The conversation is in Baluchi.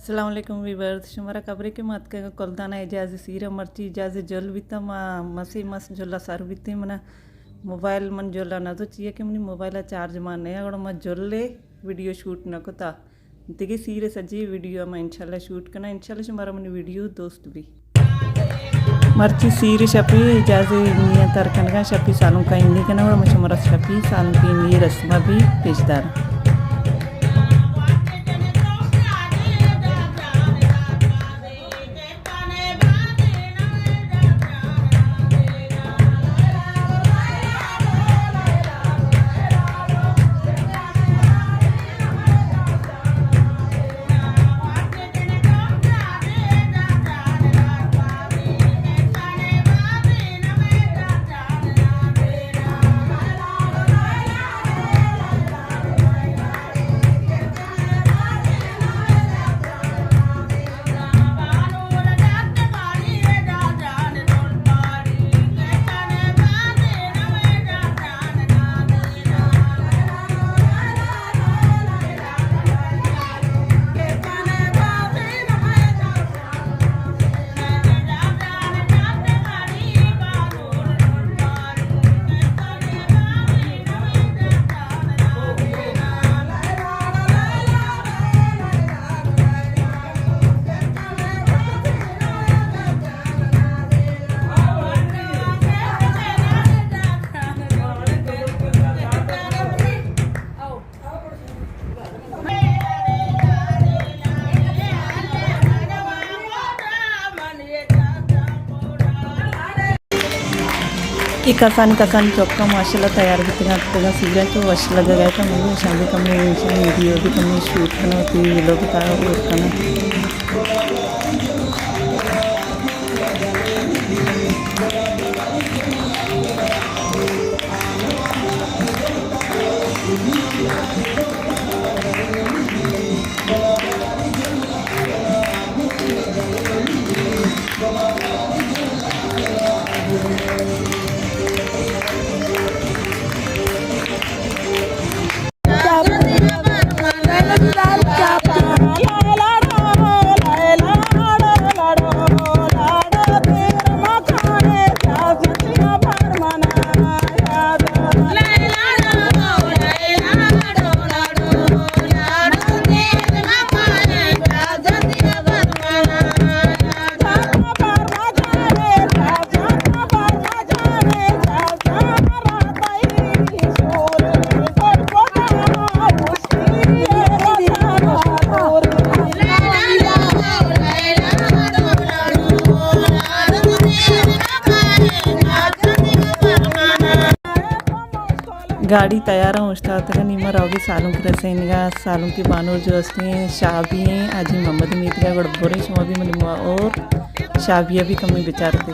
السلام علیکم ویورز، شمارا خبرے کہ ما اتکگاں کلدان ءَ اعجاز ءِ سیر ءَ، مرچی اعجاز ءِ جل بیتاں، ما مسے مس جل ءَ سر بیتیں، منا موبائل من جل ءَ نہ زرت، چیا کہ منی موبائل ءَ چارج مان نیا، گڑا ما جل ءِ ویڈیو شوٹ نہ کتا۔ دگہ سیر ءِ سجی ویڈیو ءَ ما انشاءاللہ شوٹ کناں، انشاءاللہ شمارا منی ویڈیو دوست بی۔ مرچی سیر شپی اعجاز ءِ نیاں تر کنگا، شپی سالونکا ہندی کناں، گڑا ما شمارا شپی سالونکی ہندی رسم ءَ بی پیش داراں۔ اے کسانی کسانی چکاں ماشاءاللہ تیار بیتگاں، اتکگاں سیرا چو وش لگگا ات، من شامی کمی ویڈیو بی کمی شوٹ کناں، وتی ویلوگ تا اور کناں۔ گاڑی تیار ایں، اوشتاتگ ایں، نی ما روگی سالونک رسینگا، سالونکی بانور جو ہستیں، شابی ایں، حاجی محمد میتگا، گڑا بریں شما بی منی موا اور شابیا بی کمی بچارتے۔